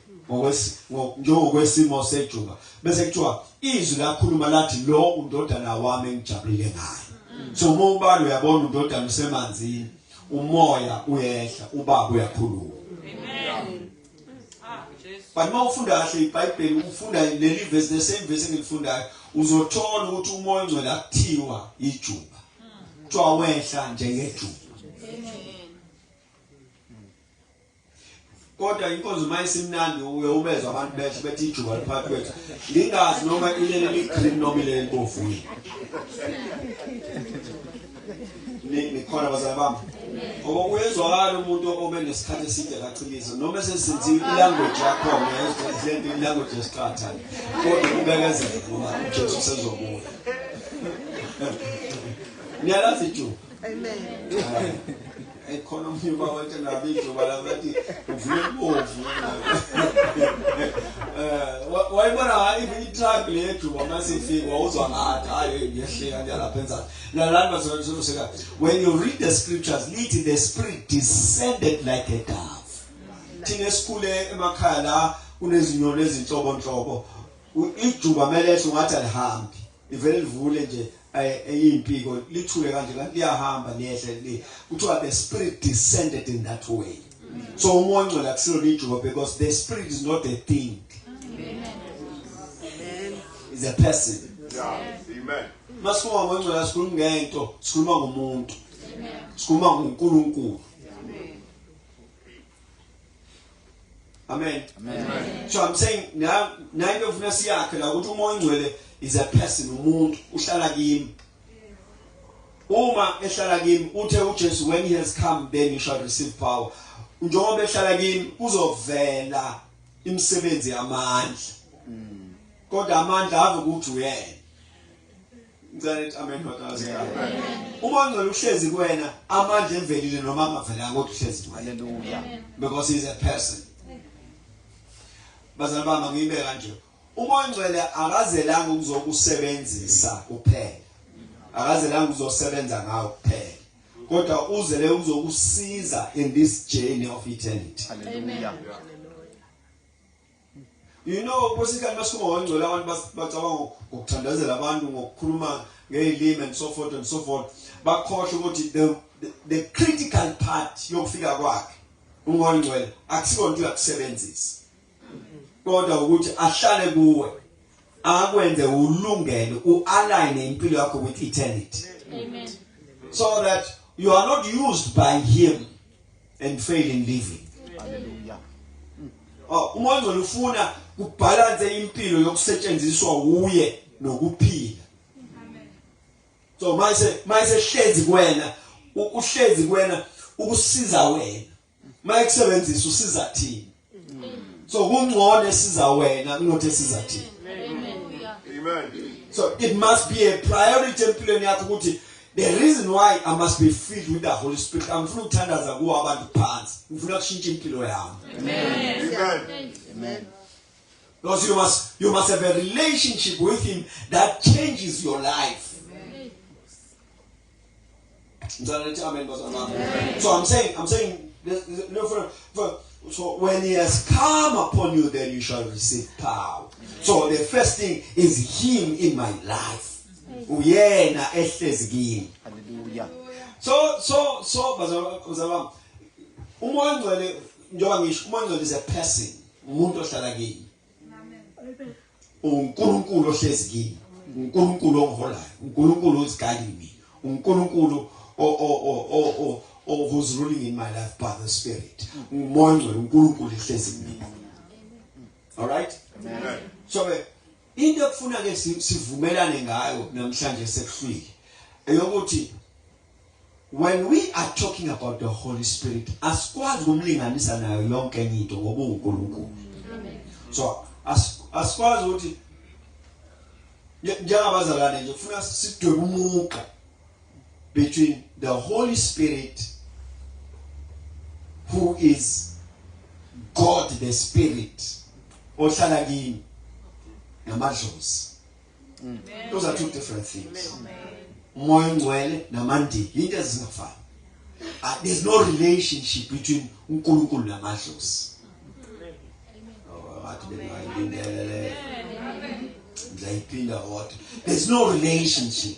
njengokwesimo sejuba. Bese kuthiwa izwi lakhuluma lathi lo undodana wami engijabulile ngaye. So uma ubala uyabona undodana usemanzini, umoya uyehla, ubaba uyakhuluma.
Amen. Ah, Jesu.
But uma ufunda kahle iBhayibheli ufunda leli verse the same verse engilifundayo uzothola ukuthi umoya ongcwele akuthiwa ijuba. Kuthiwa wehla njengejuba. Kodwa inkonzo mayisimnandi uye ubezwa abantu besho bethi ijuba liphakathi kwethu. Ngingazi noma ilele li green noma ilele libovu. Nikhona bazali bami. Ngoba uyezwakala umuntu obe nesikhathi eside kachiliza noma esesenziwe ilanguage yakhona lento ilanguage yesiqatha. Kodwa kubekezela ngoba uJesu usezobuya. Niyalazi ijuba.
Amen.
Ekhona omunye ubaba wathi nabe ijuba la bathi uvule bovu. Wayibona i-truck le yejuba masifika wawuzwa ngathi hayi ngiyehleka nje lapha enzansi. Lalani bazalwane, when you read the scriptures lithi the spirit descended like a dove. Thina esikhule emakhaya la kunezinyoni ezinhlobonhlobo. Ijuba melehle ungathi alihambi. Ivele livule nje eyimpiko lithule kanje kanti liyahamba liyehle li. Kuthiwa the spirit descended in that way. So umoya ongcwele akusilo ijuba because the spirit is not a thing.
Amen.
Is a person.
Yeah. Amen.
Masikhuluma ngomoya ongcwele sikhuluma ngento, sikhuluma ngomuntu. Sikhuluma ngoNkulunkulu. Amen.
Amen.
So I'm saying now into ufuna siyakhe la ukuthi umoya ongcwele is a person, umuntu uhlala kimi. Uma ehlala kimi uthe uJesu when he has come then you shall receive power. Njengoba ehlala kimi kuzovela imisebenzi yamandla. Kodwa amandla ave ukuthi uyena. Ngicela nithi amen bantwana. Uma ongcwele uhlezi kuwena amandla emvelile noma angavelanga kodwa uhlezi kuwena.
Hallelujah.
Because he is a person. Bazalwane bami ngibe kanje. Uma ongcwele akazelanga ukuzokusebenzisa kuphela. Akazelanga ukuzosebenza ngawo kuphela. Kodwa uzele ukuzokusiza in this journey of eternity.
Hallelujah.
You know kwesikhathi masikhuluma ngongcwele abantu bacabanga ngokuthandazela abantu ngokukhuluma ngezilimi and so forth and so forth. Bakhohle ukuthi the critical part yokufika kwakhe umoya ongcwele akusiko into yakusebenzisa. Kodwa ukuthi ahlale kuwe akwenze ulungele ualign impilo yakho with eternity.
Amen.
So that you are not used by him and fail in living.
Hallelujah.
Oh, umoya ongcwele ufuna kubalance impilo yokusetshenziswa uye nokuphila. So mayise hlezi kuwena, uhlezi kuwena ukusiza wena. Mayekusebenzisa usiza thina. So kungcono esiza wena kunothi esiza thina.
Amen.
So it must be a priority empilweni yakho ukuthi the reason why I must be filled with the Holy Spirit, angifuni ukuthandaza kuwo abantu phansi, ngifuna ukushintsha impilo yami.
Amen.
Amen.
Because you must have a relationship with him that changes your life. Ngicela nithi amen bazalwane. So I'm saying no, for so when he has come upon you then you shall receive power. So the first thing is him in my life. Uyena ehlezi kimi.
Hallelujah.
So bazalwane, umoya ongcwele njengoba ngisho umoya ongcwele is a person, umuntu ohlala kimi. uNkulunkulu ohlezi kimi, uNkulunkulu ongiholayo, uNkulunkulu who's guiding me, uNkulunkulu o who's ruling in my life by the Spirit. Umoya ongcwele uNkulunkulu ehlezi kumina. All right?
Amen.
So into ekufuna ke sivumelane ngayo namhlanje sekuhlwile eyokuthi when we are talking about the Holy Spirit asikwazi ukumlinganisa nayo yonke enye into ngoba uNkulunkulu. So asikwazi ukuthi njengabazalwane nje kufuna sidwebe umugqa between the Holy Spirit, who is God the Spirit ohlala kimi, namadlozi. Those are two different things. Umoya ongcwele namandiki into ezingafani. There's no relationship between uNkulunkulu namadlozi. Oh, athi bengayilindele. Ngiyayiphinda kodwa. There's no relationship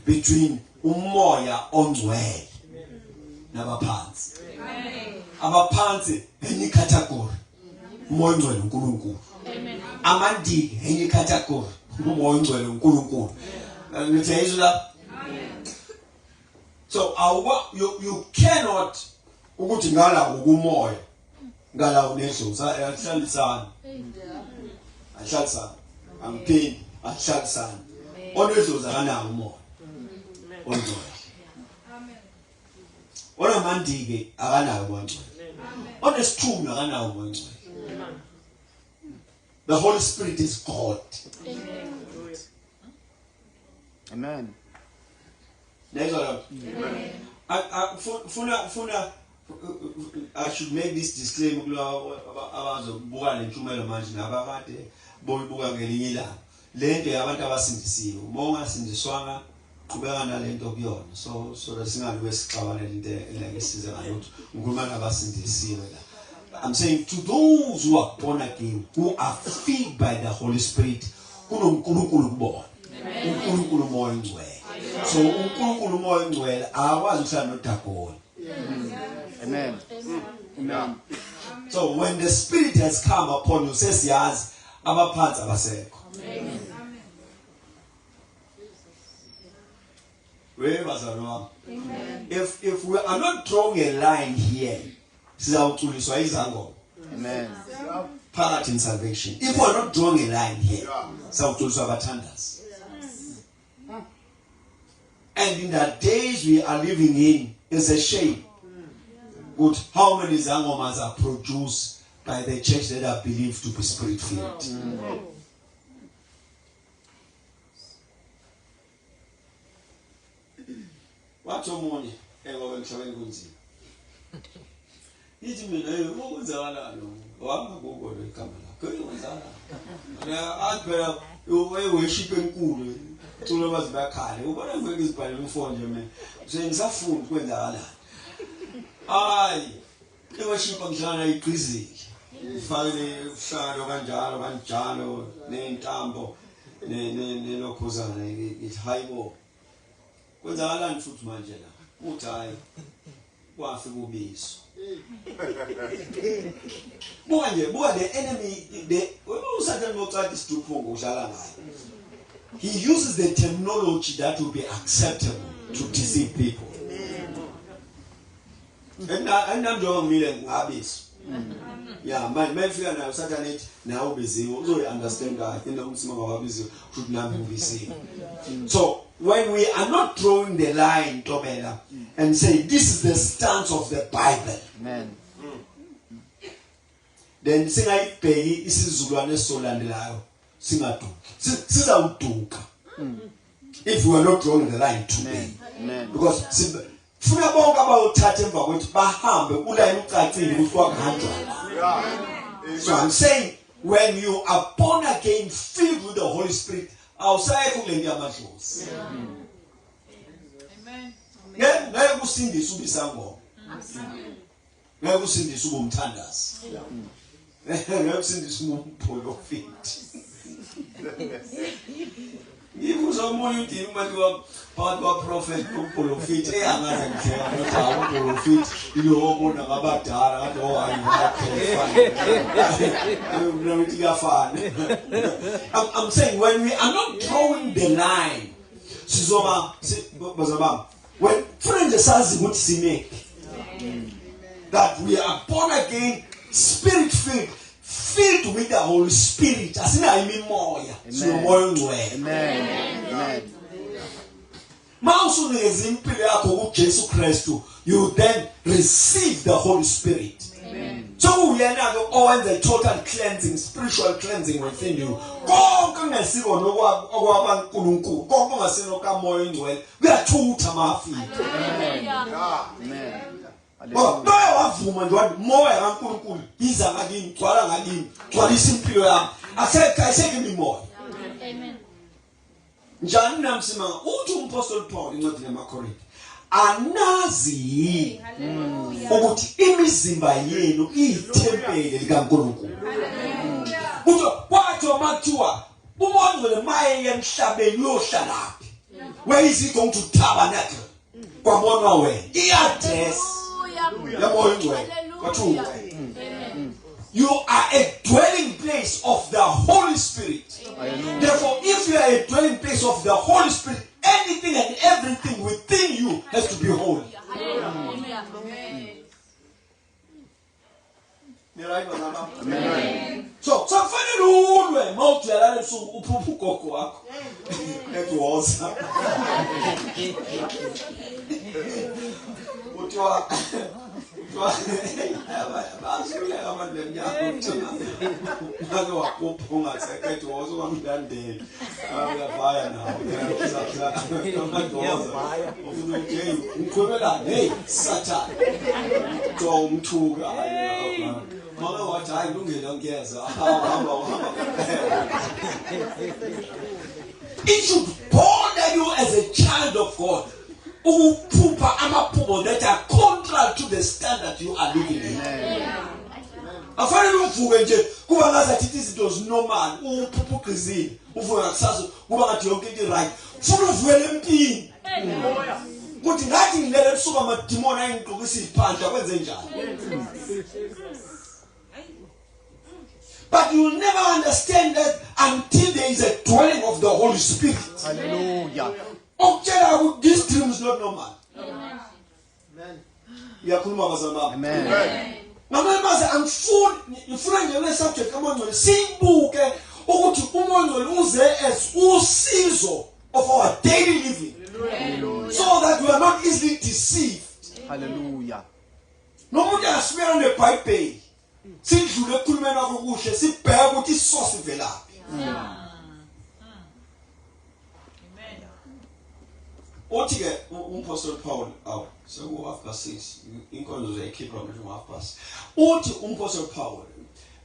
between umoya ongcwele nabaphansi. Abaphansi enye category. Umoya ongcwele uNkulunkulu. Amandiki enye category. Umoya ongcwele uNkulunkulu. Ngithi izwi la. So you cannot ukuthi ngala ukumoya ngala unedlozi ahlalisana. Ahlalisana. Angiphindi ahlalisana. Onedlozi akanawo umoya ongcwele.
Amen.
Onamandike akanawo umoya ongcwele. Onesithunywa akanawo umoya ongcwele. The Holy Spirit is God.
Amen.
Amen. I should make this disclaimer kulabo abazobuka le ntshumayelo manje nabakade boyibuka ngelinye ilanga. Lento yabantu abasindisiwe, uma ungasindiswanga qhubeka nalento kuyona. So singabe sixabanele into engeke size ngalutho. Ngikhuluma nabasindisiwe la. I'm saying to those who are born again, who are filled by the Holy Spirit, kunoNkulunkulu kubona. uNkulunkulu umoya ongcwele. So uNkulunkulu umoya ongcwele akwazi ukuhlala noDagoni.
Amen. Amen.
So when the Spirit has come upon you, sesiyazi abaphansi abasekho.
Amen.
Amen. If we are not drawing a line here, sizawuculiswa izangoma.
Amen.
Phakathi in salvation. If we are not drawing a line here, sizawuculiswa abathandazi. And in the days we are living in, it's a shame. Good. How many zangomas are produced by the church that are believed to be spirit-filled? Wathi omunye engoba emhlabeni kunzima. Ithi mina okwenzakalani wangakuko igama lakho kwenzakalani. Athi phela worship enkulu culo bazi bakhale ubona ngeke izibhalele ufone nje mina. Ngisafunda kwenzakalani. Hayi iworship ngihlala igqizile. Ifakele uhlalo kanjalo kanjalo nentambo nelokhuzana ithi hayibo. Kwenzakalani futhi manje la? Uthi hayi kwafika ubizo. Buka nje, buka the enemy, the uSathane ngokucaca isiduphungo udlala ngayo. He uses the terminology that will be acceptable to deceive people. Amen. Njengoba ngimile ngabizwa. Yeah, manje fika nayo uSathane ethi nawe ubiziwe, uzoyi-understand kahle into umsima ngawabiziwe, futhi nami ngibiziwe. So when we are not drawing the line, Tobela, and say this is the stance of the Bible.
Amen.
Then singayibheki isizukulwane esizolandelayo singaduki. Sizawuduka. If we are not drawing the line today.
Amen.
Because funa bonke abayothatha emva kwethu bahambe ulayini ucacile ukuthi kwakuhanjwa. So I'm saying when you are born again filled with the Holy Spirit, awusekho kule nto yamadlozi.
Amen.
Ngeke usindise ubisangoma. Ngeke usindise ubumthandazi. Ngeke usindise umprofeti. Ngibuza omunye uthi umuntu phakathi kwaprofeti nomprofeti eyangaze ngihleka kodwa umprofeti ilo obona ngabadala kade ohayi ngiyafana. I'm saying when we are not drawing the line. Sizoba bazalwane when kufanele nje sazi ukuthi simephi, that we are born again, spirit filled, filled with the Holy Spirit. Asinayo imimoya, sinomoya ongcwele.
Amen. Amen.
Mawusunikeza impilo yakho kuJesu Kristu, you then receive the Holy Spirit. So uyena ke owenza i-total cleansing, spiritual cleansing within you. Konke ongesiko okwabaNkulunkulu, konke ongasino kamoya ongcwele kuyathutha mafika.
Amen.
Ngoba baye wavuma nje wathi moya kaNkulunkulu iza ngakimi, gcwala ngakimi, gcwalisa impilo yami. Akusekho ayisekho imimoya.
Amen.
Njani namsimanga uthi umpostoli Paul incwadi yamaKorinte, anazi yini ukuthi imizimba yenu iyithempeli likaNkulunkulu? Kuthi kwathi makuthiwa umoya ongcwele maye emhlabeni uyohlalaphi? Where is he going to tabernacle? Kwabonwa wena i-address yamoya ongcwele kwathiwa you are a dwelling place of the Holy Spirit. Therefore, if you are a dwelling place of the Holy Spirit, anything and everything within you has to be holy. Ni right bazalwane? So kufanele ulwe mawujwayelana ebusuku uphupha ugogo wakho. Ethi woza. Kuthiwa basuleka abantu bemnyama kuthiwa make waphupha ungasekho ethi woza ungamlandeli. Uyavaya nawo. Uyavaya. Ufuna ukuthi hey ngiqhubelani hey Satan. Kuthiwa umthuka hayi. Mama wathi hayi lungile ngiyeza. Hamba hamba. It should bother you as a child of God. Ukuphupha amaphupho that are contrary to the standard you are living in. Afanele uvuke nje kuba ngazathi izinto zinormal, uphupha ugqizile, uvuke ngakusasa kuba ngathi yonke into right. Ufuna uvukele empini. Kuthi ngathi ngilele ebusuku amadimoni ayingigqokisa iziphandla kwenze njani? But you will never understand that until there is a dwelling of the Holy Spirit.
Hallelujah.
Okutshela ukuthi this dream is not normal. Ngiyakhuluma bazalwane.
Amen.
Ngamanye amazwi angifuni ngifuna nje le subject kaMoya Ongcwele siyibuke ukuthi uMoya Ongcwele uze as usizo of our daily living, so that we are not easily deceived.
Hallelujah.
Nomuntu angasibeka neBhayibheli sidlule ekukhulumeni kwakho kuhle sibheke ukuthi isource ivelaphi. Uthi ke umpostoli Paul awu seku 6:30 inkonzo zayikhipha manje ngo 6:30. Uthi umpostoli Paul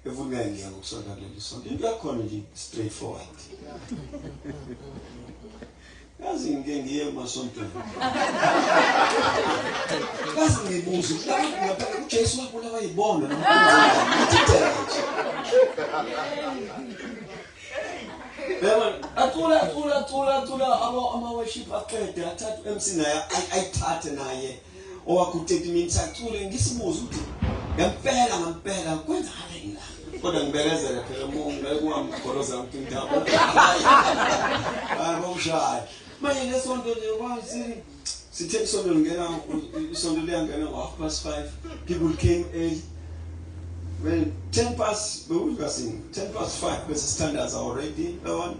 evumela ngiya ngokusonta kuleli sonto into yakhona nje straightforward. Yazi ngike ngiye emasontweni. Yazi ngibuza ukuthi laba ngapha uJesu wabulawa yibona noma Yabona acula acula acula acula ama worship aqede athathe MC naye ayithathe naye owakho 30 minutes acule ngisibuza ukuthi ngempela ngempela kwenzakaleni la, kodwa ngibekezele phela uma ngeke ungamgoloza ukuthi ngidaba hayi bawushaya manje lesonto nje kwasi sithe isonto lingena isonto liyangena ngo 5:30, people came early. Well, 10 past bewukasin 5:10 bese sithandaza already yabona.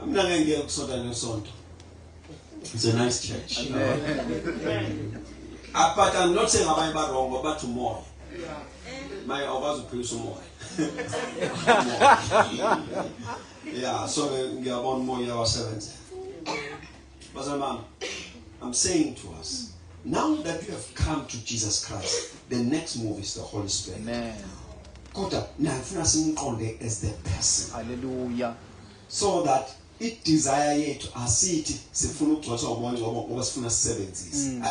Mina ngeke ngiye kusonta nesonto. It's a nice church. But I'm not saying abanye ba wrong, but umoya maye awukwazi ukuphilisa umoya. Yeah, so ngiyabona umoya wasebenza. Bazalwane, I'm saying to us, now that you have come to Jesus Christ, the next move is the Holy Spirit.
Amen.
Kodwa nafuna simqonde as the person.
Hallelujah.
So that i-desire yethu asithi sifuna ukugcwaliswa umoya ngoba sifuna sisebenzise.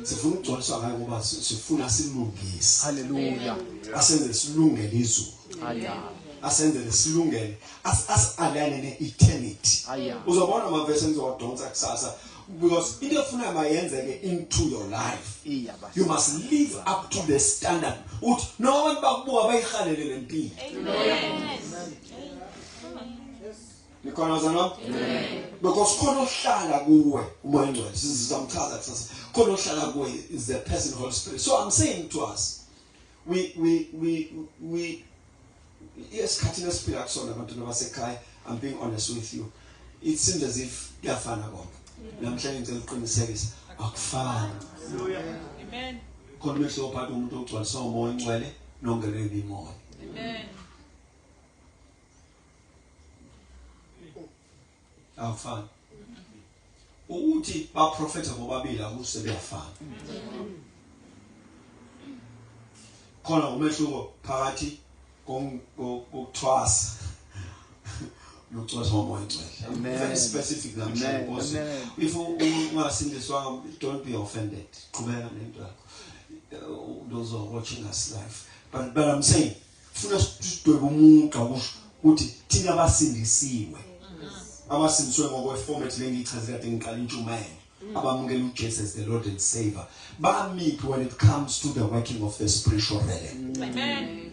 Sifuna ukugcwaliswa ngayo ngoba sifuna silungise.
Hallelujah.
Asenze silungele izulu.
Hallelujah.
Asenzele silungele as align ne-eternity.
Aya.
Uzobona amavesi engizowadonsa kusasa because into efuna mayenzeke into your life.
Iya baba.
You must live up to the standard. Uthi noma abantu bakubuka bayihalele lempilo. Nikhona bazalwane? Because khona ohlala kuwe uMoya oNgcwele, sizamchaza kusasa. Khona ohlala kuwe is the person Holy Spirit. So I'm saying to us, we esikhathini esiphila kusona, abantwana basekhaya, I'm being honest with you, it seems as if kuyafana konke. Namhlanje ngicela ukuqinisekisa, akufani.
Amen.
Khona umehluko phakathi komuntu ogcwaliswa uMoya oNgcwele nongenwe imimoya.
Amen.
Awufani. Ukuthi baprofetha bobabili akuse kuyafana. Khona umehluko phakathi kokuthwasa nokugcwaliswa ngoMoya oNgcwele. I'm
Amen.
very specific namhlanje,
Amen.
Nkosi.
Amen.
If ungasindiswanga, don't be offended, qhubeka nento yakho. Those who are watching us live, but I'm saying, funa sidwebe umugqa kusho ukuthi thina abasindisiwe, abasindiswe ngokwe-format lengiyichazile kade ngiqala intshumayelo, abamukela uJesu as the Lord and Savior, bamiphi when it comes to the working of the spiritual realm?
Amen.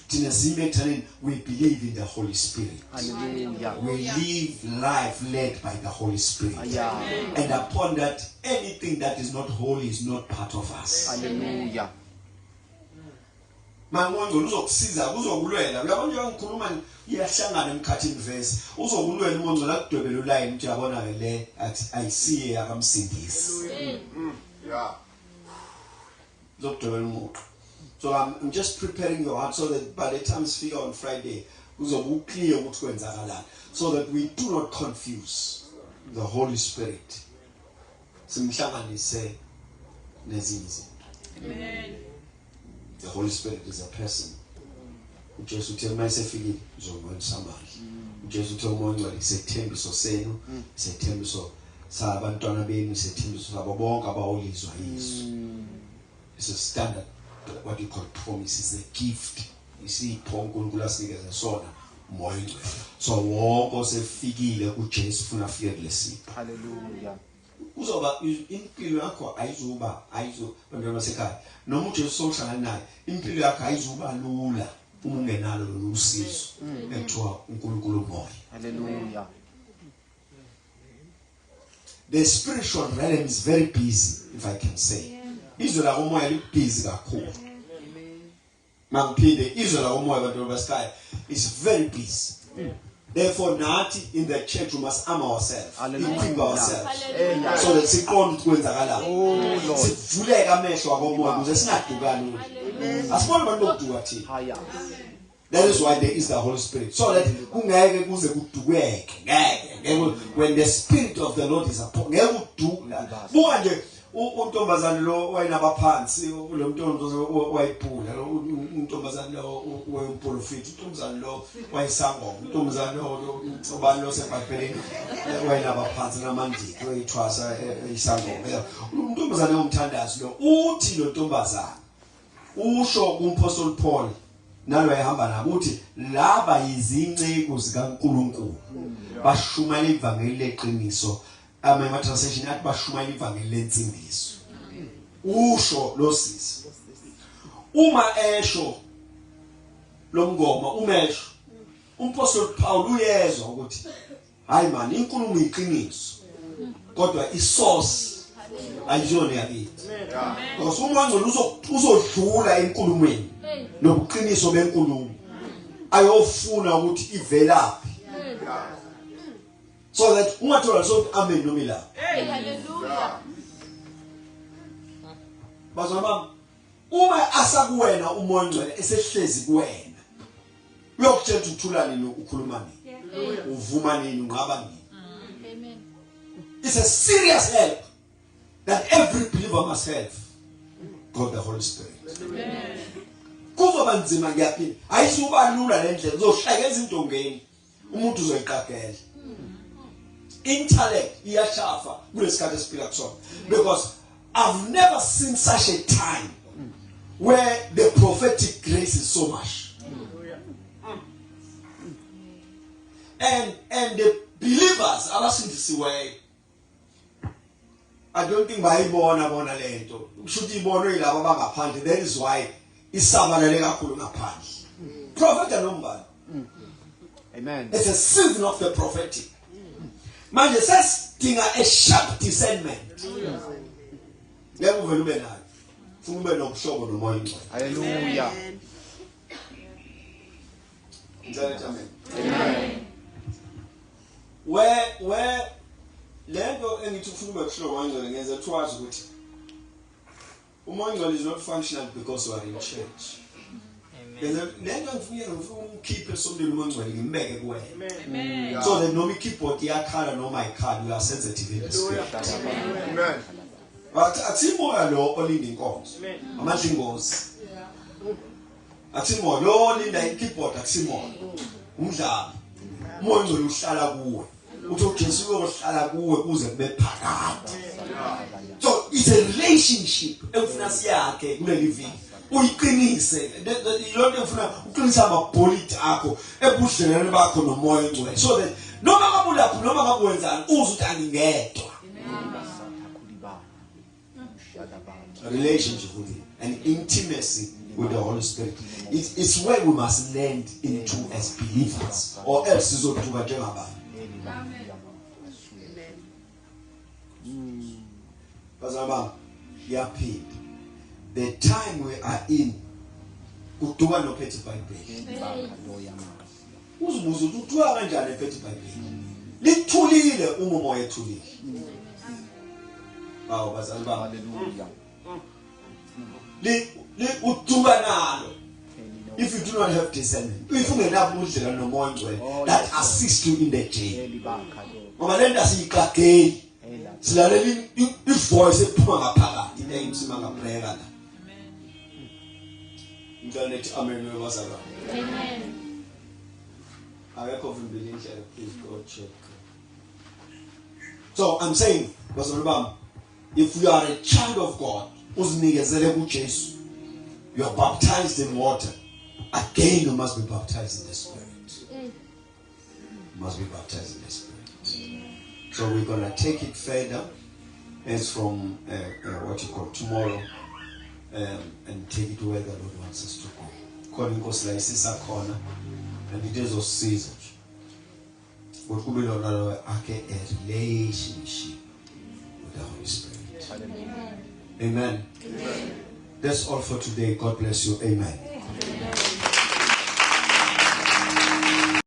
Thina sime ekuthaneni we believe in the Holy Spirit.
Hallelujah.
We live life led by the Holy Spirit.
Yeah.
And upon that, anything that is not holy is not part of us.
Hallelujah.
Mangongcolo uzokusiza, uzokulwela. Uyabona nje ngikhuluma iyahlangana emkhathini verse. Uzokulwela uMongcolo, akudwebele uline ukuthi uyabona ke le athi ayisiye akamsindisi.
Yeah.
Uzokudwebela umugqa. So I'm just preparing your heart so that by the time sifika on Friday kuzobe clear ukuthi kwenzakalani, so that we do not confuse the Holy Spirit, simhlanganise nezinye izinto.
Amen.
The Holy Spirit is a person. UJesu uthe uma esefikile uzongibonisa amandla. UJesu uthe uMoya oNgcwele isethembiso senu, isethembiso sabantwana benu, isethembiso sabo bonke abawulizwa izwi. It's a standard, what you call promise, is a gift, isipho uNkulunkulu asinikeze sona, uMoya oNgcwele. So wonke osefikile kuJesu ufuna afike kulesipho.
Hallelujah.
Kuzoba impilo yakho ayizuba ayizo, bantwana basekhaya, noma uJesu sowuhlangana naye, impilo yakho ayizuba lula uma ungenalo lolu usizo ekuthiwa uNkulunkulu uMoya.
Hallelujah.
The spiritual realm is very busy, if I can say. Izwe lakomoya libusy kakhulu. Mangiphinde, izwe lakomoya, bantu basekhaya, is very busy. Therefore nathi in the church we must arm ourselves,
Hallelujah.
equip ourselves,
Hey,
so that siqonde ukuthi kwenzakalani.
Oh Lord.
Sivuleke amehlo akomoya ukuze singaduka lula. Asiboni abantu bokuduka thina.
Higher.
That is why there is the Holy Spirit, so that kungeke kuze kudukeke. Ngeke, ngeke. When the Spirit of the Lord is upon, ngeke uduka. Buka nje untombazane lo wayenabaphansi, lo ntombazane wayibhula, lo untombazane lo wayumprofeti, untombazane lo wayisangoma, untombazane lo ubani lo seBhayibhelini wayenabaphansi namandiki, wayithwasa, isangoma. Untombazane womthandazi lo, uthi lo ntombazane usho kumpostoli Paul nalo wayehamba nabo, uthi laba yizinceku zikaNkuluNkulu, bashumayela ivangeli leqiniso. Ama translation athi bashumayela ivangeli lensindiso. Usho lo sisi uma esho lo mngoma, umesho umpostoli Paul uyezwa ukuthi hayi man, inkulumo iqiniso, kodwa isource ayiyona yakithi, because uMoya oNgcwele uzodlula enkulumweni nobuqiniso benkulumo, ayofuna ukuthi ivelaphi, so that ungathola so amen noma ila.
Hallelujah.
Bazalwane bami, uma asakuwena uMoya oNgcwele esehlezi kuwena, uyokutshela ukuthi uthula nini, ukhuluma nini, uvuma nini, ungaba nini.
Amen.
It's a serious help that every believer must have, God the Holy Spirit. Kuzoba nzima, ngiyaphinda, ayizuba lula le ndlela. Uzoshayeka ezintongeni, umuntu uzoyiqagela. Intellect iyashafa kulesikhathi esiphila kusona, because I've never seen such a time where the prophetic grace is so much and the believers abasindisiweyo, I don't think bayibona bona lento. Kusho ukuthi ibonwe yilabo abangaphandle. That is why isabalale kakhulu ngaphandle. Prophet nombani.
Amen.
It's a season of the prophetic. Manje sesidinga a sharp discernment. Ngeke uvele ube nayo. Funa ube nobuhlobo noMoya oNgcwele.
Hallelujah.
Ngicela amen. Amen. Where lento engithi ufuna ube nobuhlobo noMoya Ongcwele ngenza kuthiwazi ukuthi uMoya Ongcwele is not functional because you are in church. Amen. Lento ngifuna umkhiphe esontweni uMoya Ongcwele ngimbeke kuwena.
Amen.
So that noma i-keyboard iyakhala noma ayikhala, you are sensitive in the spirit.
Amen.
But athimoya lo olinda inkonzo. Amandla ingozi. Athimoya lo olinda i-keyboard athimoya. Umdlalo. Umoya Ongcwele uhlala kuwe. Uthi uJesu uyohlala kuwe kuze kube phakade. So it's a relationship engifuna siyakhe kuleli viki. Uyiqinise. Lonto engifuna uqinise amabholiti akho ebudlelwane bakho noMoya Ongcwele. So that noma ngabe ulapho noma ngabe wenzani uzwe ukuthi angingedwa. A relationship with him and intimacy with the Holy Spirit. It's where we must land into as believers, or else sizoduka njengabantu. Amen. Bazalwane, yaphinda. The time we are in, kuduka nophethe iBhayibheli. Uzibuza ukuthi uduka kanjani ephethe iBhayibheli. Lithulile uma umoya ethulile. Awu bazali bami.
Hallelujah.
Uduka nalo. If you do not have discernment, if ungenabo ubudlelwane noMoya Ongcwele that assists you in the journey. Ngoba lento asiyiqageli. Silalela i-voice ephuma ngaphakathi into engimsima ngabreka la. Ngicela nithi amen webazalwane.
Amen.
Akekho vimbile indlela, please go check. So I'm saying, bazalwane bami, if you are a child of God, uzinikezele kuJesu, you are baptized in water. Again, you must be baptized in the Spirit. You must be baptized in the Spirit. So we're going to take it further as from what you call tomorrow, and take it where the Lord wants us to go. Khona inkosi la isisakhona, and it is season. What could be a relationship with the Holy Spirit. Amen. Amen. That's all for today. God bless you. Amen. Amen.